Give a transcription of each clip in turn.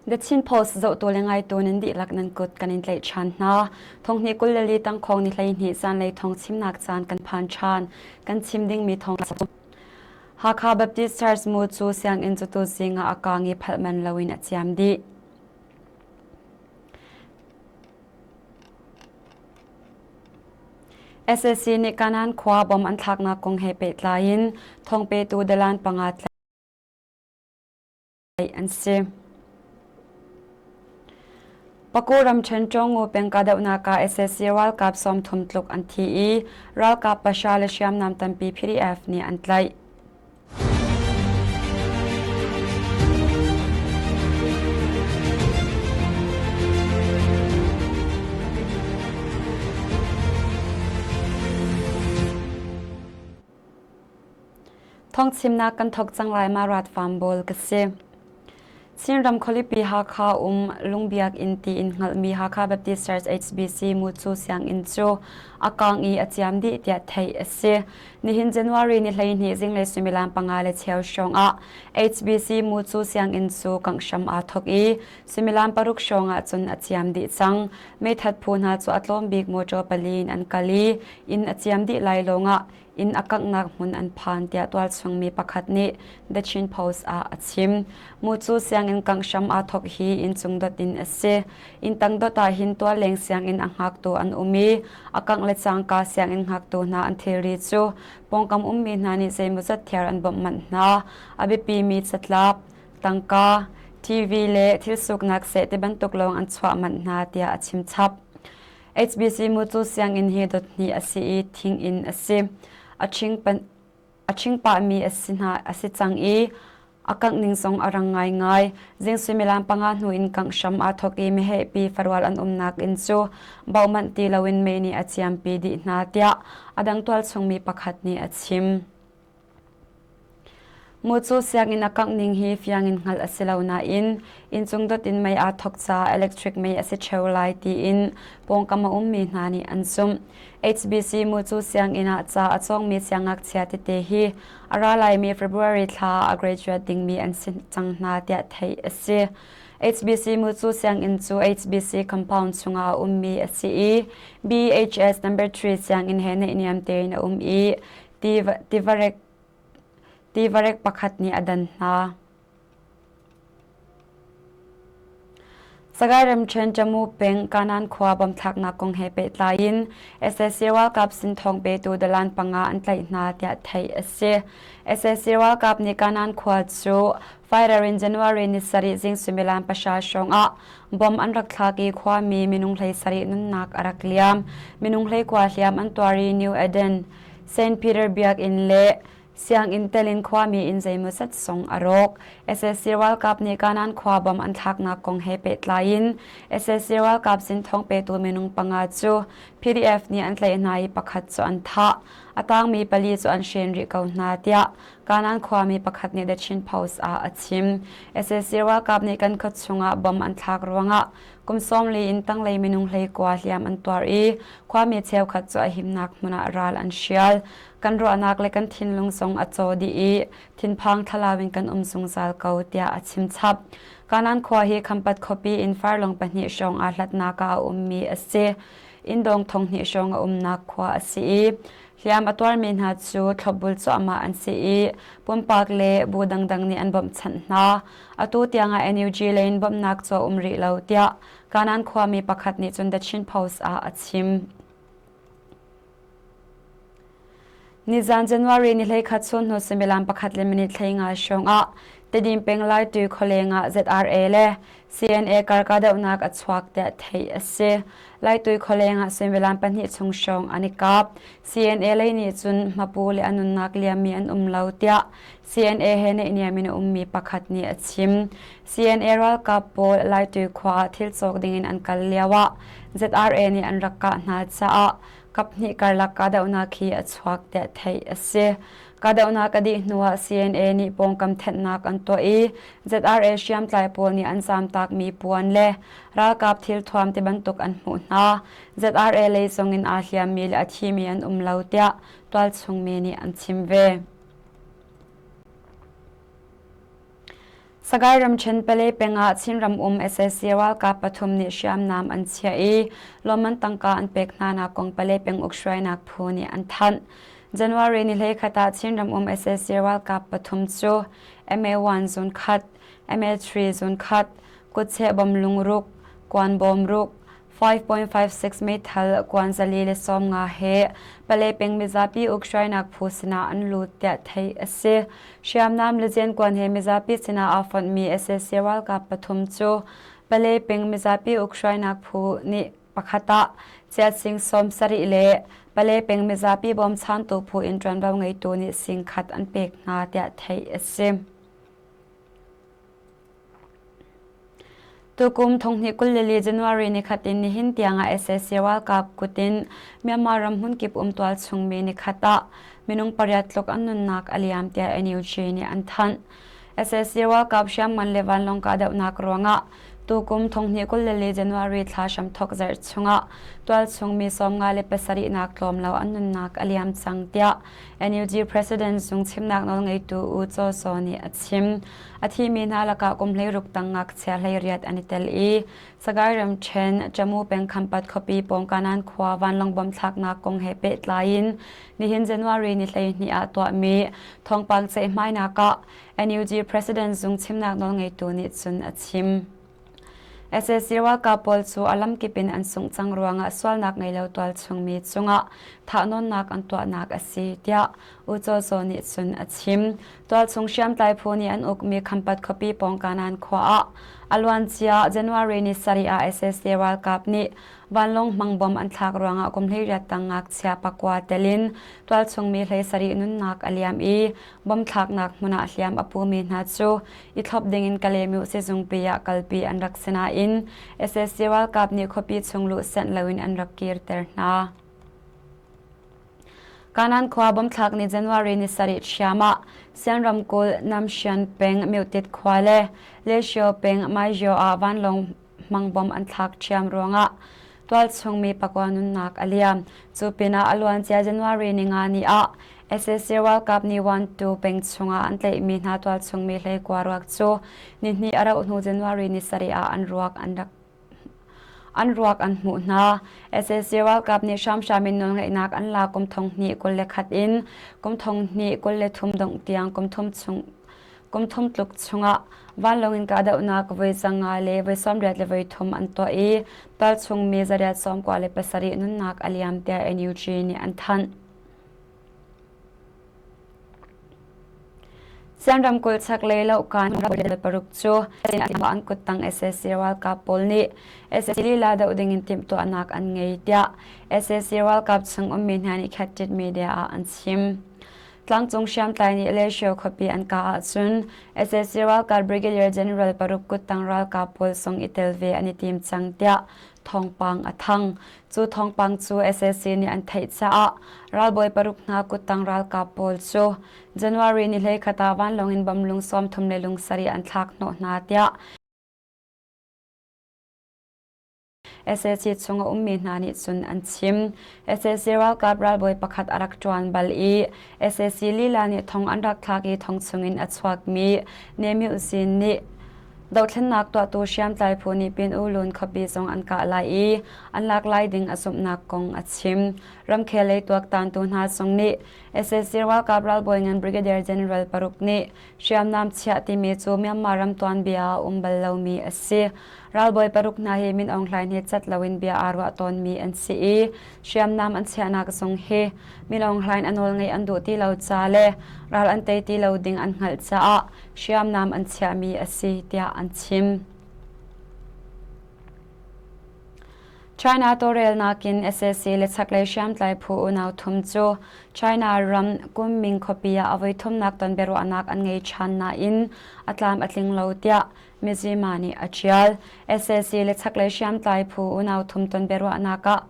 The Chin Post zohtu le ngaitu nan dihlak nan kut kan in tlaih ṭhan hna. Thonghnih 24 tangkhawng ni 12 zanlei thong chimnak caan kan phan ṭhan. Kan chim dingmi thong Hakha Baptist Church mu cu sianginn cu tuzing ah a kaang i phalh man loin a ciam dih. SAC nih Kanan khua bom an thlaknak kong he pehtlai in thawngpetu dalan panga tlaih an si. Paku ramṭhen Ṭawngu peng kahdohnak ah sac ralkap 30 tluk an thi i ralkap pahra le hriamnam tampi PDF nih an tlaih. Thawngchimnak kan thawk cang lai ma rat farm bawl ka si. Chinram khualipi Hakha um Lungbiak inn tiin hngalhmi Hakha Baptist Church HBC Mucu sianginn cu a kang i a ciam dih tiah theih a si. Nihin January ni 12 zinglei suimilam panga le cheu hrawng ah HBC Mucu sianginn cu kangh hram aa thawk i suimilam paruk hrawng ah cun a ciam dih cang. Meithat phu hna cu a tlawm bik motor pali in an kal i inn a ciam dih lai lawngah inn a kanghnak hmun an phan tiah tualchung mi pakhat nih The Chin Post ah a chim. Mucu sianginn kangh hram aa thawk hi inncung dot in a si. Inn tang dot ah hin tualleng sianginn a hngaktu an um i a kangh le cangka sianginn hngaktu hna an thilri cu pawngkam ummi hna nih zeimawzat thiar an bawmh manh hna. A biapimi catlap, tangka, TV le thil suknak seh ti bantuk lawng an chuah manh hna tiah a chim chap. HBC Mucu sianginn hi dot hnih a si i thing in a si. A ṭhing pahmi a si hna a si cang i a kangh ning zong a rang ngaingai. Zing suimilam panga hnu in kangh hram aa thawk i mehehpi farual an umnak inn cu bauh manh ti loin mei nih a ciampi dih hna tiah a dang tualchungmi pakhat nih a chim. Mucu sianginn a kangh ning hi fiang in hngalh a si lo nain inncung dot in mei aa thawk caah electric mei a si ṭheo lai tiin pawngkam a ummi hna nih an zumh. HBC Mucu sianginn ah ca a cawngmi siangngakchia tete hi a ra laimi February thla ah a graduate dingmi an si cang hna tiah theih a si. HBC Mucu sianginn cu HBC compound chungah a ummi a si i BHS number 3 sianginn he naihniam tein a um i Tivarek pakhat nih a dan hna. Sagaing ramṭhen Jammu peng Kanan khua bomthlaknak kong he pehtlai in sac ralkap sin thawng petu dalan panga an tlaih hna tiah theih a si. Sac ralkap nih Kanan khua cu fighter in January ni sarih zing suimilam pahra hrawng ah bom an rak thlak i khuami minung 17 nunnak a rak liam. Minung 19 hliam an tuar i New Eden St. Peter Biakinn le sianginn tel in khuami inn zeimawzat zong a rawk. Sac ralkap nih Kanan khua bom an thlaknak kong he pehtlai in sac ralkap sin thawngpetu minung panga cu PDF nih an tlaih hna i pakhat cu an thah. A tangmi pali cu an hren rih ko hna tiah Kanan khuami pakhat nih The Chin Post ah a chim. Sac ralkap nih kan khua chungah bom an thlak ruangah Kum 40 in tanglei minung 19 hliam an tuar i khuami cheukhat cu a himnak hmun ah ral an hrial. Kan ruahnak le kan thinlung zong a caw dih i thinphang thlalau in kan um zungzal ko tiah a chim chap. Kanan khua hi Khampat khuapi in farlong pahnih hrawng aa hlatnak ah a ummi a si. Inndawng thong hnih hrawng a umnak khua a si i hliam a tuarmi hna cu thlopbul cuahmah an si i pumpak le bu dangdang nih an bawmhchanh hna. Atu tiangah NUG lei in bawmhnak cu a um rih lo tiah Kanan khuami pakhat nih cun The Chin Post ah a chim. Nizan January ni 11 chun hnu suimilam pakhat le minute 15 hrawng ah Tedim peng Laitui khualeng ah ZRA le CNA kar kahdohnak a chuak tiah theih a si. Laitui khualeng ah suimilam pahnih chung hrawng an i kap. CNA lei nih cun hmapu le a nunnak liammi an um lo tiah CNA he naihniam in a ummi pakhat nih a chim. CNA ralkap pawl Laitui khua ah thil cawk dingin an kal lioah ZRA nih an rak kah hna caah kaphnih karlak kahdohnak hi a chuak tiah theih a si. Kahdohnak a dih hnuah CNA nih pawngkam thenhnak an tuah i ZRA hriamtlai pawl nih an zamtakmi puan le ralkap thilthuam ti bantuk an hmuh hna. ZRA lei zongin aa hliammi le a thimi an um lo tiah tualchungmi nih an chim ve. Sagaing ramṭhen Pale peng ah Chinram um sac ralkap pathum nih hriamnam an chiah i lawmman tangka an pek hnanak kong Pale penguk hruainak phu nih an thanh. January ni 11 ah Chinram um sac ralkap pathum cu MA1 zun khat, MA3 zun khat, kutcheh bom lungruk, kuan bawm ruk, 5.56 meithal kuan 450 he Pale peng mizapi ukhruainak phu sinah an lut tiah theih a si. Hriamnam le zenkuan he mizapi sinah aa fonhmi sac ralkap pathum cu Pale peng mizapi ukhruainak phu nih pakhat ah chiat sing 70 le Pale peng mizapi bawmchantu phu in ṭuanvo ngeitu nih sing khat an pek hna tiah theih a si. Tukum thonghnih 24 January nikhat in nihin tiangah sac ralkap kut in Myanmar ram hmunkip um tualchung mi nikhat ah minung pariat tluk an nunnak a liam tiah NUG nih an thanh. Sac ralkap hriamngan le vanlawng kahdohnak ruangah tukum thonghnih 24 January thla hramthok zarh chungah tualchung mi 57 nak tlawm lo an nunnak a liam cang tiah NUG President zung chimnak nawlngeitu U Chaw Saw nih a chim. A thimi hna lakah kum 16 tang ngakchia 18 an i tel i Sagaing ramṭhen Jammu peng Khampat khuapi pawng Kanan khua vanlawng bom thlaknak kong he pehtlai in nihin January ni 12 ah tuahmi thawngpang ceihmainak ah NUG President zung chimnak nawlngeitu nih cun a chim. Sac ralkap pawl cu a lamkip in an sungh cang ruangah sualnak ngei lo tualchung mi cungah thahnawnnak an tuahnak a si tiah U Chaw Zaw nih cun a chim. Tualchung hriamtlai phu nih an ukmi Khampat khuapi pawng Kanan khua ah a luancia January ni sarih ah sac ralkap nih vanlawng hmang bom an thlak ruangah kum 18 tang ngakchia pakua tel in tualchung mi 17 nunnak a liam i bom thlaknak hmun ah hliam a pumi hna cu i thlop dingin Kalaymyo sizungpi ah kalpi an rak si nain sac ralkap nih khuapi chung luh senh loin an rak kirter hna. Kanan khua bomthlak ni January ni sarih ṭhiam ah Sian ramkulh Namshian peng Myotit khua le Leshio peng Maizio ah vanlawng hmang bom an thlak ṭhiam ruangah tualchung mi pakua nunnak a liam. Cu pinah a luancia January ni nga ni ah sac ralkap nih Wantu peng chungah an tlaihmi hna tualchung mi 19 ruak cu nihnih a rauh hnu January ni sarih ah an ruak an rak An ruak an hmuh hna. Sac ralkap nih hramhram in nawlngeihnak an la kum 2021 in kum 2023 dongh tiang kum thum chung kum thum tluk chungah vanlawng in kahdohnak voi zanga le voi 80 le voi thum an tuah i tualchung mi zariat 97 nunnak a liam tiah NUG nih an thanh. Sian ramkulh chaklei lohkaan paruk cu an kuttang sac ralkap pawl nih sac lila doh ding in timhtuahnak an ngei tiah sac ralkap chung ummi hna nih Khat Media ah an chim. Tlangcung hriamtlai nih Leshio khuapi an kah ahcun sac ralkap Brigadier General paruk kuttang ralkap pawl zong i tel ve an i tim cang tiah thawngpang a thang. Cu thawngpang cu sac nih an theih caah ralbawi paruk hna kuttang ralkap pawl cu January ni 11 ah vanlawng in bom lung 30 le lung sarih an thlak hnawh hna tiah sac chung a ummi hna nih cun an chim. Sac ralkap ralbawi pakhat a rak ṭuan bal i sac lila nih thong an rak thlak i thong chungin a chuakmi Ne Myo Zin nih Dohthlennak tuahtu hriamtlai phu nih Pin U Lun khuapi zong an kah lai i an lak lai ding a zumhnak kong a chim. Ramkhel lei tuaktantu hna zong nih sac ralkap ralbawi ngan Brigadier General paruk nih hriamnam chiah timi cu Myanmar ram tuanbia ah a um bal lomi a si. Ralbawi paruk hna hi Min Aung Hlaing he cat loin bia aa ruah tawnmi an si i hriamnam an chiahnak zong hi Min Aung Hlaing a nawlngeih an duh ti lo ca le ral an tei ti lo ding an hngalh caah hriamnam an chiahmi a si tiah an chim. China tawlrelnak in sac le chaklei hriamtlai phu unau thum cu China ram Kunming khuapi ah a voithumnak ton biaruahnak an ngei ṭhan nain a tlam a tling lo tiah Mizzima nih a ṭial. Sac le chaklei hriamtlai phu unau thum ton biaruahnak ah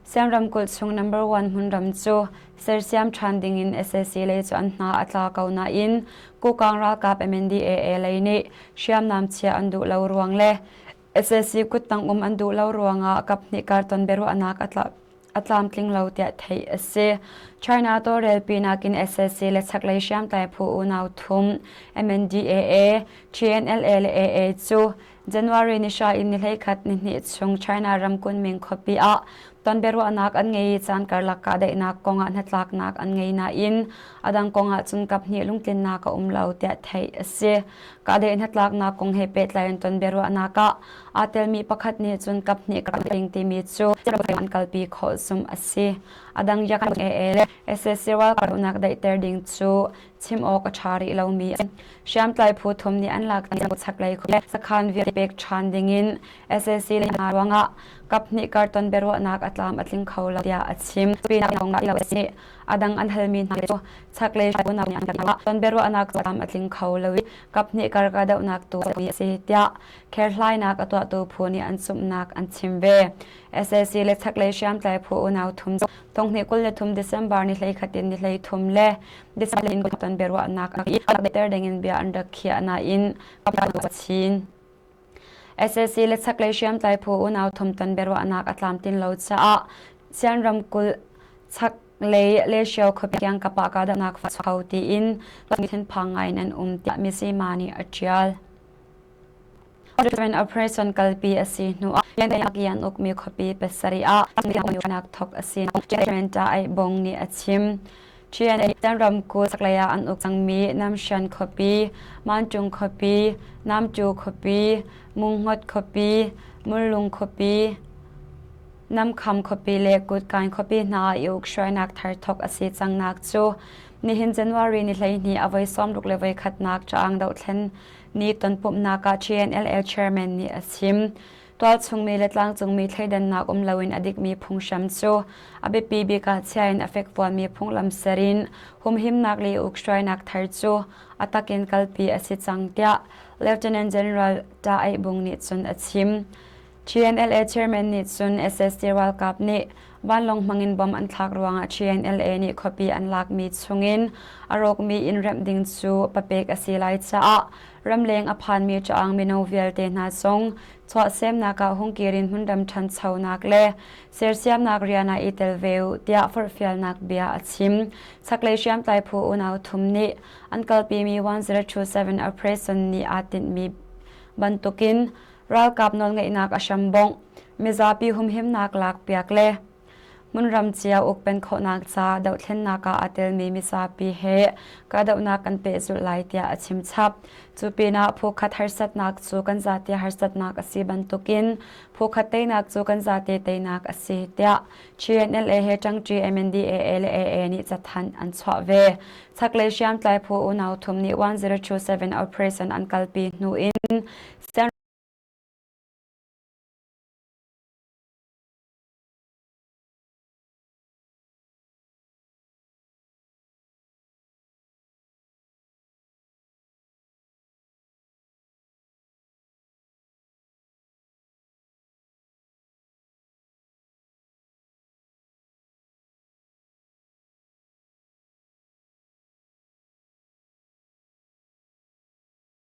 Siam ramkulh chung number one hmunram cu sersiam ṭhan dingin sac lei cu an hna a tla ko nain Kokang ralkap MNDAA lei nih hriamnam chiah an duh lo ruang le sac kuttang um an duh lo ruangah kaphnih kar ton biaruahnak a tla. a tlamtling lo tiah theih a si. China tawlrelpi nakin sac le chaklei hriamtlai phu unau thum MNDAA, TNLA le AA cu January ni hra in ni 11 ni hnih chung China ram Kunming khuapi ah tonbiaruahnak an ngei i caan karlak kahdaihnak kongah hnatlaknak an ngei nain a dang kongah cun kaphnih lungtlinnak a um lo tiah theih a si. Kahdaih hnatlaknak kong he pehtlai in tonbiaruahnak ah aa telmi pakhat nih cun kaphnih ding timi cu an kalpi khawh zumh a si. A dang AA le sac ralkapnak daihter ding cu chim awk a ṭha rih lomi a si. Hriamtlai phu thum nih an lak chaklei sakhan vialte pek ṭhan dingin sac le hna ruangah kaphnih kar ton biaruahnak a tlam a tling kho lo tiah a chim. A dang an halmi hna cu chaklei ton biaruahnak tlam a tling kho lo i kaphnih kar kahdohnak tu a si tiah kherhlainak a tuahtu phu nih an zumhnak an chim ve. Sac le chaklei hriamtlai phu unau thum cu thonghnih 23 December ni 11 in ni 13 le December in ton biaruahnak a daihter dingin bia an rak khiah nain a chin. Sac le chaklei hriamtlai phu unau thum ton biaruahnak a tlamtlin lo caah Sian ramkulh chaklei Leshio khuapi kiangkap ah kahdohnak kho tiin thinphang ngai in an um tiah Mizzima nih a ṭial. Operation kalpi a si hnuah an ukmi khuapi pasarih ah nak thawk a si. Ta Bong nih a chim. Chin ramkulh chaklei ah an uk cangmi Namshan khuapi, Mancung khuapi, Namcu khuapi, Mungngot khuapi, Mullung khuapi, Namkham khuapi le Kutkain khuapi hna ah i ukhruainak thar thawk a si cangnak cu nihin January ni 12 a voi 61nak Caang dohthlen ni tonpumhnak ah TNLA chairman nih a chim. Tualchungmi le tlangcungmi thleidannak um loin a dikmi phunghram cu a biapi bik ah chia in a fekfuanmi phunglam ser in humhimnak le ukhruainak thar cu a takin kalpi a si cang tiah Lieutenant General Ta Aih Bung nih cun a chim. TNLA chairman nih cun SSC ralkap nih vanlawng hmangin bom an thlak ruangah TNLA nih khuapi an lakmi chungin a rawkmi inn remh ding cu papek a si lai caah ramleng a phanmi Ṭaang mino vialte hna zong chuahsemnak ah hung kir in hmunram ṭhanchonak le sersiamnak rian ah i tel ve u tiah forhfialnak bia a chim. Chaklei hriamtlai phu unau thum nih an kalpimi 1027 operation nih aa tinhmi bantukin ralkap nawlngeihnak a hrambongh, mizapi humhimnak lakpiak le hmunram cia ukpen khawhnak ca dohthlennak ah aa telmi mizapi he kahdohnak kan pehzulh lai tiah a chim chap. Cu pinah phu khat harsatnak cu kan zate harsatnak a si bantukin phu khat teinak cu kan zate teinak a si tiah GNLA he ṭangṭi MNDAA le AA nih cathanh an chuah ve. Chaklei hriamtlai phu unau thum nih 1027 operation an kalpi hnu in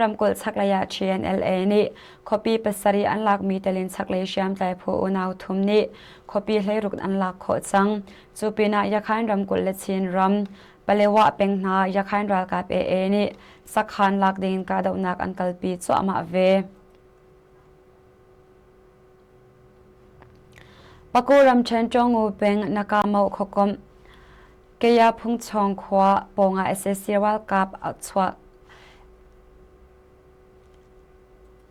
Ramkulh chaklei ah TNLA nih khuapi pasarih an lakmi telin chaklei hriamtlai phu unau thum nih khuapi 16 an lak khawh cang. Cu pinah Yakhain ramkulh le Chin ram Palewa peng hna Yakhain ralkap AA nih sakhan lak dingin kahdohnak an kalpi cuahmah ve. Paku ramṭhen Ṭawngu peng Nakamau khuakomh Kaya Phungchawng khua pawngah sac ralkap a chuah.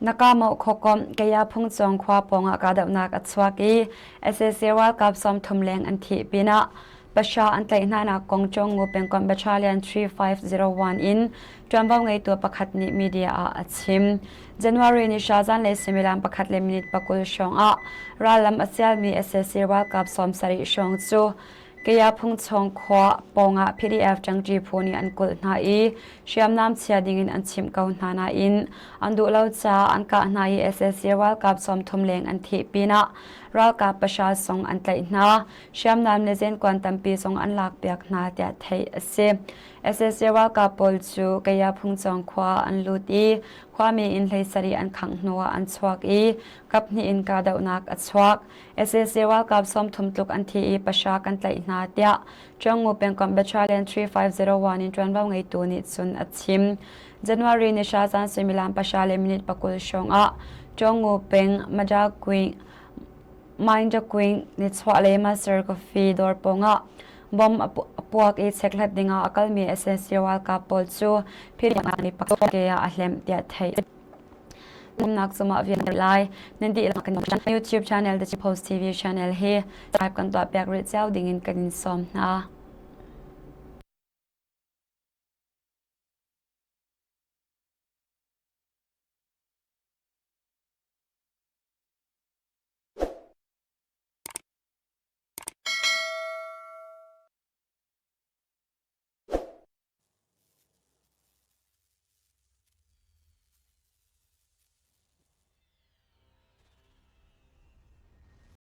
Nakamau khuakomh Kaya Phungchawng khua pawngah kahdohnak a chuak i sac ralkap 30 leng an thih pinah pahra an tlaih hnanak kong Ṭawngu pengkomh Battalion 3501 in ṭuanvo ngeitu pakhat nih media ah a chim. January ni hra zanlei suimilam pakhat le minute 20 hrawng ah rallam a sialmi sac ralkap 70 hrawng cu Kaya Phungchawng khua pawngah PDF ṭangṭi phu nih an kulh hna i hriamnam chia dingin an chimh ko hna nain an duh lo caah an kah hna i sac ralkap 30 leng an thih pinah ralkap pahra zong an tlaih hna. Hriamnam le zenkuan tampi zong an lakpiak hna tiah theih a si. Sac ralkap pawl cu Kaya Phungcawng khua an lut i khuami inn 17 an khangh hnuah an chuak i kaphnih in kahdohnak a chuak. Sac ralkap 30 tluk an thi i pahra kan tlaih hna tiah Ṭiangngu pengkomh Battalion 3501 in ṭuanvo ngeitu nih cun a chim. January ni hra zan suimilam pahra le minute pakul hrawng ah Ṭiangngu peng Madakwing Mindawkwing nichuahlei Master Coffee dawr pawngah bomb a puak i chekhlat dingah a kalmi sac ralkap pawl cu phirinak nih pakhat ke ah a hlemh tiah theih a si. Umnak cungah vial lai. Nan dihlak kan YouTube channel The Post TV channel hi subscribe kan tuah piak rih cio dingin kan in sawm hna.